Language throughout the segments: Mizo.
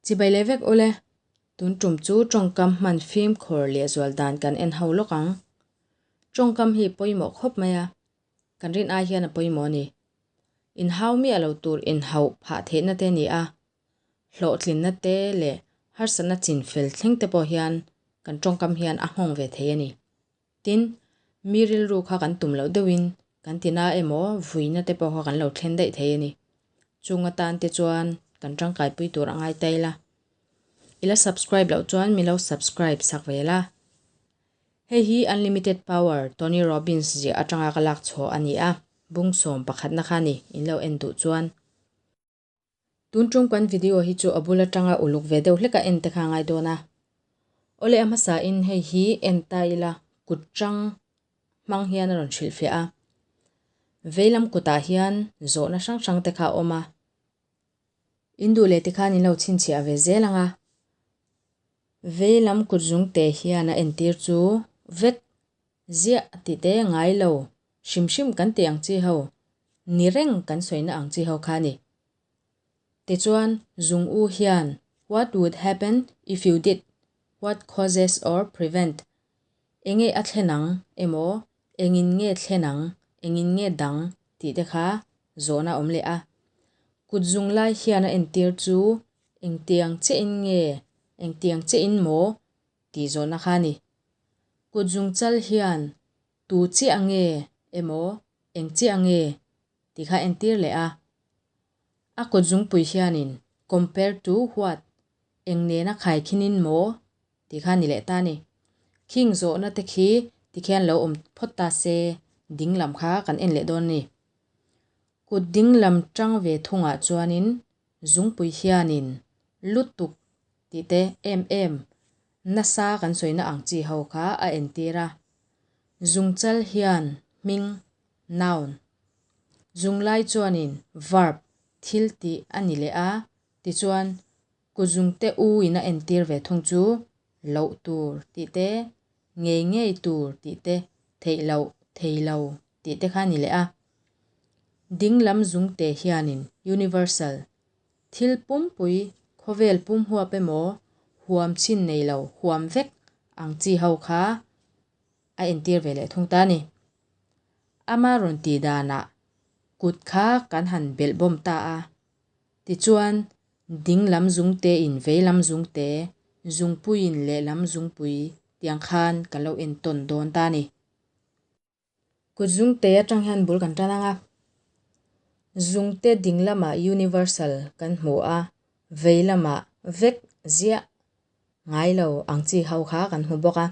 Chibai leh vek ule, tun tum chu tawngkam hman fimkhur lehzual dan kan en ho lawk ang. Tawngkam hi pawimawh khawp mai a, kan rin ai hian a pawimawh a ni. Inhau miah lo tur inhauh phah theihna te a ni a, hlawhtlinna te leh harsatna chin fel thleng te pawh hian kan tawngkam hian a nghawng ve thei a ni. Tin, mi rilru kha kan tum loh deuhin kan tina emaw vuina te pawh kha kan lo thlen daih thei a ni. Chung atan te chuan kan tangkaipui tur a ngai ta ila. I la subscribe loh chuan mi lo subscribe sak ve la. Hei hi Unlimited Power Tony Robbins ziah atanga ka lak chhuah a ni a, bung sawm pakhatna kha a ni, in lo en duh chuan. Tun tum kan video hi chu a bul atanga uluk ve deuh hlek a en te kha a ngai dawn a. Awle a hmasa in hei hi en ta ila kut tang hmang hian a rawn hrilhfiah a. Veilam kutah hian zawhna hrang hrang te kha a awm a. In duh leh tikhan in lo chhinchhiah ve zel ang a. Veilam kut zungte hian a entir chu vek Ziah tih te ngai lo, hrim hrim kan tih ang chi ho, ni reng kan sawina ang chi ho kha a ni. Tichuan, Zung U hian What would happen if you did what causes or prevent Enge a thlen ang emaw, engin nge thlen ang, engin nge dang tih te kha zawhna a awm leh a. Kut zung lai hian a entir chu engtiang chiahin nge, engtiang chiahin maw tih zawhna kha a ni. Kut zungchal hian tu chiah nge emaw eng chiah nge tih kha entir leh a. A kut zungpui hianin compare to what eng nena khaikhinin maw tih kha a ni leh ta a ni. Khing zawhna te khi tikhian lo awm phawt ta se ding lam kha kan en leh dawn a ni. Kut ding lam tang ve thungah chuanin zungpui hianin lutuk tih te em em nasa kan sawina ang chi ho kha a entir a. Zungchal hian hming, noun, zunglai chuanin verb, thil tih a ni leh a, tichuan kutzungte u in a entir ve thung chu loh tur tih te, ngei ngei tur tih te, theih loh, thei lo tih te kha a ni leh a. Ding lam zungte hianin universal, Thil pumpui, khawvel pum huap emaw, huam chhin nei lo, huam vek ang chi ho kha a entir ve leh thung ta a ni. Ama rawn tih danah kut kha kan han belh bawm ta a, tichuan ding lam zungte in vei lam zungte, zungpuiin lehlam zungpui tiang khan kan lo entawn dawn ta a ni. Kut zungte atang hian bul kan tan ang a, zungte ding lamah universal kan hmu a, vei lamah vek ziah ngai lo ang chi ho kha kan hmu bawk a.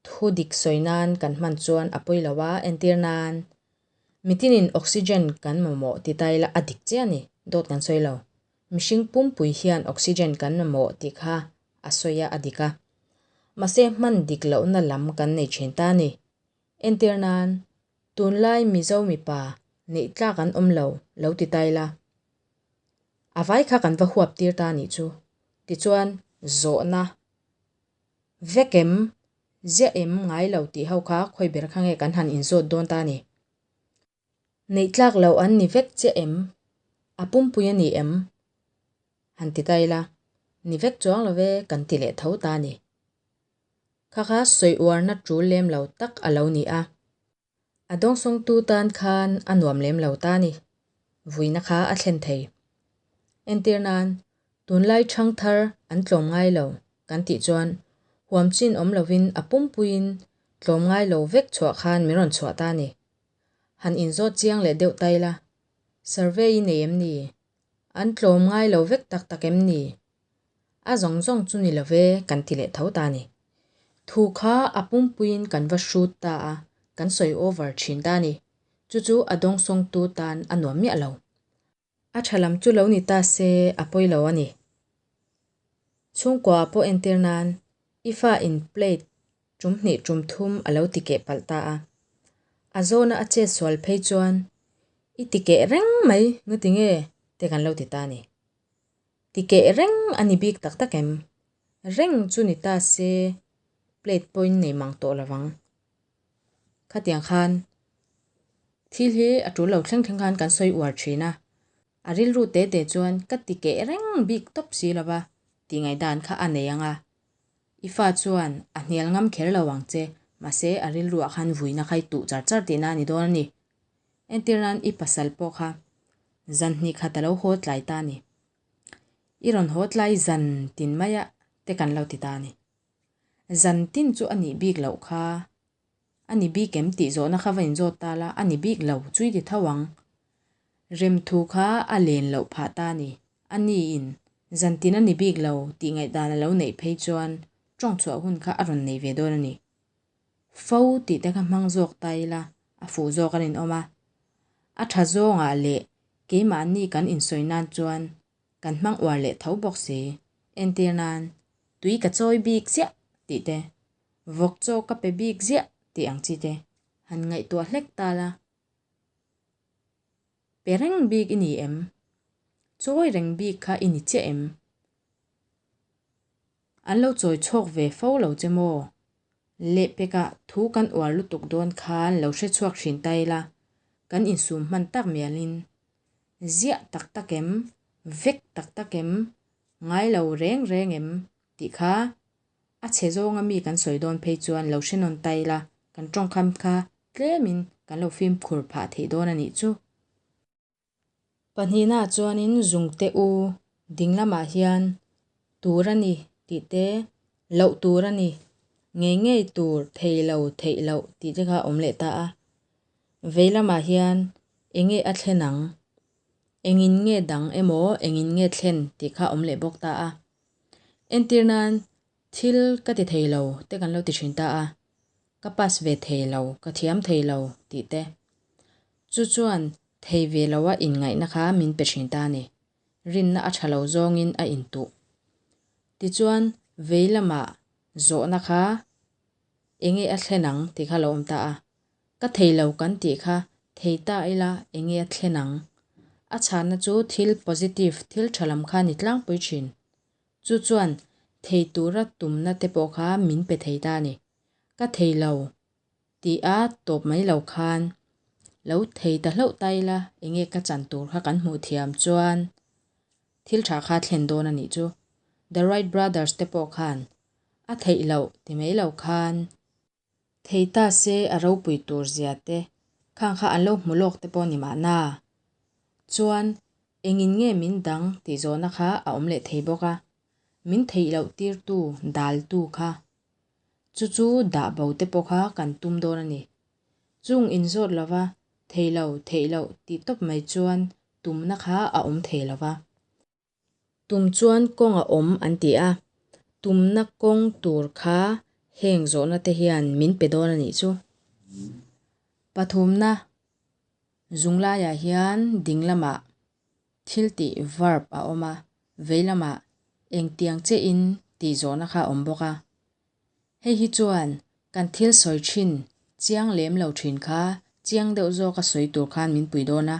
Thu dik sawi nan kan hman chuan a pawi lo a, entir nan mitinin oxygen kan mamawh ti ta ila a dik chiah a ni, dawt kan sawi lo. Mihring pumpui hian oxygen kan mamawh tih kha a sawi a, a dik a. Mahse hman dik lohna lam kan nei thin ta a ni. Entir nan, tunlai Mizo mipa neih tlak an awm lo, lo ti ta ila. A vai kha kan va huap tir ta a nih chu. Tichuan, zawhna vek em, ziah em ngai lo tih ho kha khawi ber kha nge kan han inzawt dawn ta a ni. Neih tlak loh an ni vek chiah em? A pumpui a ni em? Han ti ta ila, ni vek chuang lo ve kan ti leh tho ta a ni. Kha kha sawi uarna tul lem lo tak a lo ni a. A dawngsawngtu tan khan a nuam lem lo ta a ni. Vuina kha a thlen thei. Entir nan, tunlai thang thar an tlawm ngai lo kan tih chuan huam chin awm lovin a pumpuiin tlawm ngai lo vek chhuah khan min rawn chhuah ta a ni. Han inzawt chiang leh deuh ta ila, survey i nei em ni? An tlawm ngai lo vek tak tak em ni? A zawng zawng chu ni love kan ti leh tho ta a ni. Thu kha a pumpuiin kan va hrut ta a, kan sawi over thin ta a ni. Chu chu a dawngsawngtu tan a nuam miah lo. A tha lam chu lo ni ta se a pawi lo a ni. Chhungkua pawh entir nan i fa in plate tum hnih tum thum a lo ti keh palh ta a. A zawna a chet sual phei chuan i ti keh reng mai ngati nge te kan lo ti ta a ni. Ti keh reng a ni bik tak tak em? Reng chu ni ta se plate pawhin nei mang tawh lo vang. Khatiang khan thil hi a tul lo thleng thleng khan kan sawi uar thin a, a rilru te te chuan ka ti keh reng bik tawp si lo va. tih ngaihdan kha a nei ang a. I fa chuan a hnial ngam kher lo ang che, mahse a rilruah khan vuina kha i tuh char char tihna a ni dawn a ni. Entir nan i pasal pawh kha zan hnih khat a lo haw tlai ta a ni. I rawn haw tlai zan tin maia te kan lo ti ta a ni. Zan tin chu a nih bik loh kha a ni bik em tih zawhna kha va inzawt ta la, a ni bik lo chu i ti tho ang. Remthu kha a len loh phah ta a ni. A niin zan tin a ni bik lo tih ngaihdan a lo neih phei chuan tawng chhuah hun kha a rawn nei ve dawn a ni. Fo tih te kha hmang zawk ta ila a fuh zawk a rinawm a. A tha zawngah leh keimahni kan insawi nan chuan kan hmang uar leh tho bawk si. Entir nan, tui ka chawi bik ziah tih te, vawk chaw ka pe bik ziah tih ang chi te han ngaihtuah hlek ta la. Pe reng bik i ni em? Chawi reng bik kha i ni chiah em? An lo chawi chhawk ve fo lo che maw? Lehpekah thu kan uar lutuk dawn khan lo hre chhuak thin ta ila, kan insum hman tak mialin ziah tak tak em, vek tak tak em, ngai lo reng reng em tih kha a chhe zawnga mi kan sawi dawn phei chuan lo hre nawn ta ila, kan tawngkham kha tlemin kan lo fimkhur phah theih dawn a nih chu. Pahnihnaah chuanin zungte u ding lamah hian tur a ni tih te, loh tur a ni, ngei ngei tur, thei lo, theih loh tih te kha a awm leh ta a. Vei lamah hian eng nge a thlen ang, engin nge dang emaw engin nge thlen tih kha a awm leh bawk ta a. Entir nan thil ka ti thei lo te kan lo ti thin ta a, ka pass ve thei lo, ka thiam thei lo tih te. Chu chuan thei ve loa inngaihna kha min pe thin ta a ni. Rinna a tha lo zawngin a intuh. Tichuan, vei lamah zawhna kha enge a thlen ang tih kha lo awm ta a. Ka thei lo kan tih kha thei ta ila enge a thlen ang? A chhanna chu thil positive, thil tha lam kha ni tlangpui thin. Chu chuan thei tura tumna te pawh kha min pe thei ta a ni. Ka thei lo Tih a tawp mai lo khan lo thei ta hlauh ta ila enge ka chan tur kha kan hmuh thiam chuan thil tha kha thlen dawn a nih chu. The Wright Brothers te pawh khan a theih loh ti mai lo khan thei ta se a ropui tur zia te khang kha an lo hmu lawk te pawh ni mahna. Chuan engin nge min dang tih zawhna kha a awm leh thei bawk a, min theih loh tirtu daltu kha Chu chu dah bo te pawh kha kan tum dawn a ni. Chung inzawt lova thei lo, theih loh tih tawp mai chuan tumna kha a awm thei lo va. Tum chuan kawng a awm an ti a, tumna kawng tur kha heng zawhna te hian min pe dawn a nih chu. Pathumna zung laiah hian ding lamah Thil tih verb a awm a, vei lamah engtiang chiahin tih zawhna kha a awm bawk a. Hei hi chuan kan thil sawi thin chiang lem lo thin kha chiang deuh zawka sawi tur khan min pui dawn a.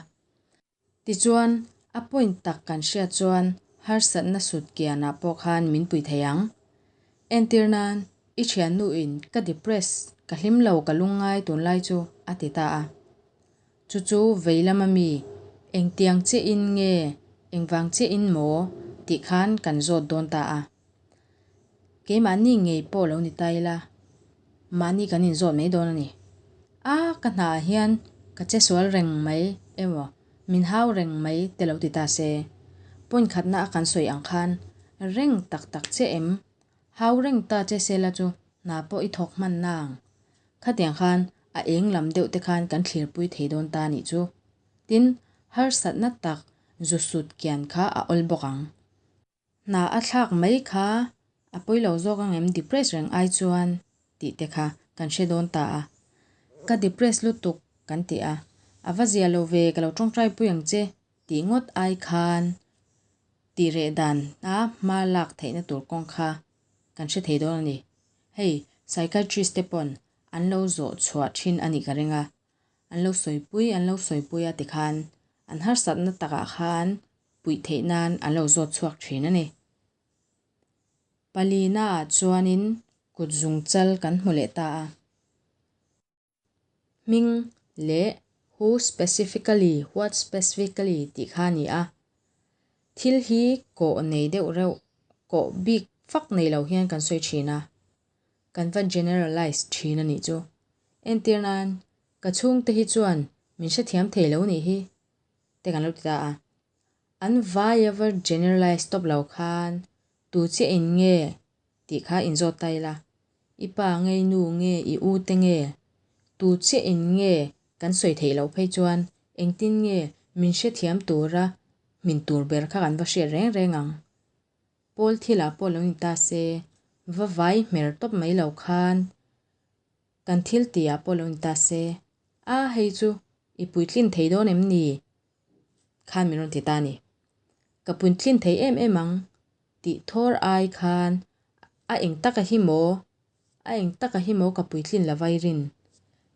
Tichuan, a point tak kan hriat chuan harsatna sut kianah pawh khan min pui thei ang. Entir nan, i thiannuin ka depress, ka hlim lo, ka lungngai tunlai chu a ti ta a. Chu chu vei lama mi, engtiang chiahin nge, engvang chiahin maw tih khan kan zawt dawn ta a. Keimahni ngei pawh lo ni ta ila, mahni kan inzawt mai dawn a ni. A, ka hnaah hian ka che sual reng mai emaw, min hau reng mai te lo ti ta se. Point khatna a kan sawi ang khan reng tak tak che em? Hau reng ta che se la chu hna pawh i thawk hman nang. Khatiang khan a eng lam deuh te khan kan thlirpui thei dawn ta nih chu. Tin, harsatna tak zu sut kian kha a awl bawk ang. Hna a thlak mai kha a pawi lo zawk ang em depress reng ai chuan tih te kha kan hre dawn ta a. Ka depress lutuk kan ti a, a va zia lo ve ka lo tawngtai pui ang che tih ngawt ai khan tih reh dan a hma lak theihna tur kawng kha kan hre thei dawn a ni. Hei, psychiatrist te pawn an lo zawh chhuah thin a nih ka ring a, an lo sawipui an lo sawipui a tikhan an harsatna takah khan puih theih nan an lo zawt chhuak thin a ni. Palina ah chuanin kut zungchal kan hmu leh ta a. Hming leh who specifically, what specifically tih kha a ni a. Thil hi kawh nei deuh reuh. Kawh bik fak nei lo hian kan sawi thin a, kan va generalize thin a nih chu. Entir nan, ka chhungte hi chuan min hrethiam thei lo nih hi te kan lo ti ta a. An vai a va generalize tawp lo khan tu chiah in nge tih kha inzawt ta ila, i pa nge i nu nge i u te nge, tu chiah in nge kan sawi theih loh phei chuan engtin nge min hrethiam tura hmin tur ber kha kan va hriat reng reng ang. Pawl thilah pawh lo ni ta se, va vai hmer tawp mai lo khan kan thil tihah pawh lo ni ta se, A hei chu i puitlin thei dawn em ni? khan min rawn ti ta a ni. Ka puitlin thei em em ang tih thawr ai khan a eng taka hi maw, a eng taka hi maw ka puitlin la vai rin.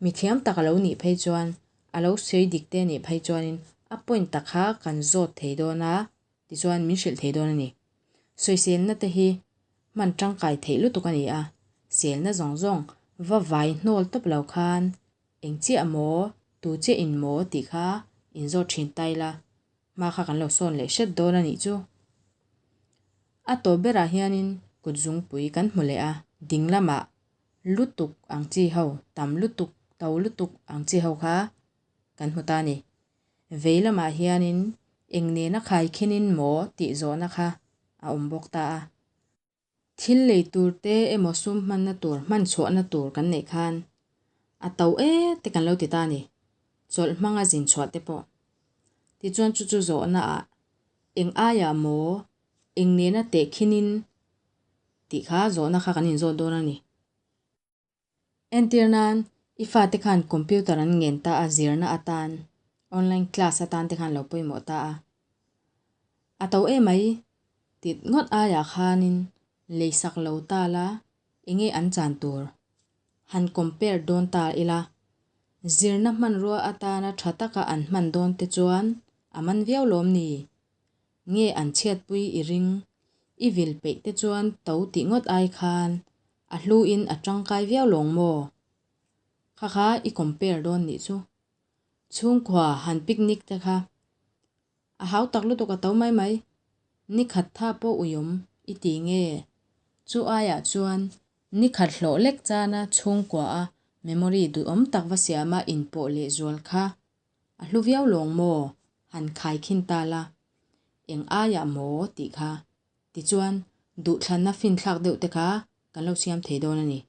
Mithiam tak a lo nih phei chuan, a lo sawi dik te nih phei chuanin a point tak kha kan zawt thei dawn a. Tichuan min hrilh thei dawn a ni. Sawiselna te hi hman tangkai theih lutuk a ni a, selna zawng zawng va vai hnawl tawp lo khan eng chiah maw, tu chiah in maw tih kha inzawt thin ta ila, hma kha kan lo sawn leh hret dawn a nih chu. A tawp berah hianin kut zungpui kan hmu leh a, ding lamah lutuk ang chi ho, tam lutuk, to lutuk ang chi ho kha kan hmu ta a ni. Vei lamah hianin eng nena khaikhinin maw tih zawhna kha a awm bawk ta a. Thil lei tur te emaw sum hmanna tur hman chhuahna tur kan neih khan a to e te kan lo ti ta a ni, chawlh hmanga zin chhuah te pawh. Tichuan chu chu zawhna ah eng aiah maw eng nena tehkhinin tih kha zawhna kha kan inzawt dawn a ni. Entir nan, i fate khan computer an ngen ta a, zirna atan, online class atan te khan lo pawimawh ta a. A to emai tit ngawt aiah khanin leisak lo ta la, enge an chan tur? Han compare dawn ta ila, zirna hmanrua atana tha taka an hman dawn te chuan a man viau lawm ni? Nge an chhiatpui i ring? I vil peih te chuan to tih ngawt ai khan a hlu in a tangkai viau lawng maw? Kha kha i compare dawn nih chu. Chhungkua han picnic te kha a hau tak lutuk a to mai mai. Ni khat tha pawh uiawm i ti nge? Chu aiah chuan ni khat hlawh lek chana chhungkua a memory duhawm tak va siama inpawh leh zual kha A hlu viau lawng maw? Han khaikhin ta la. Eng aiah maw? tih kha. Tichuan, duhthlanna finthlak deuh te kha kan lo siam thei dawn a ni.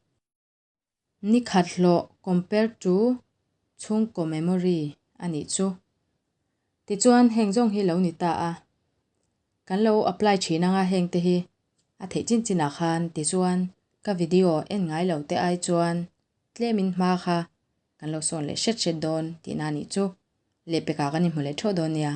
Ni khat hlawh compared to chhungkaw memory a nih chu. Tichuan, heng zawng hi lo ni ta a. Kan lo apply thin anga heng te hi a theih chin chinah khan tichuan ka video en ngai lo te ai chuan tlemin hma kha Kan lo sawn leh hret hret dawn tihna a nih chu. Lehpekah kan inhmu leh theuh dawn nia.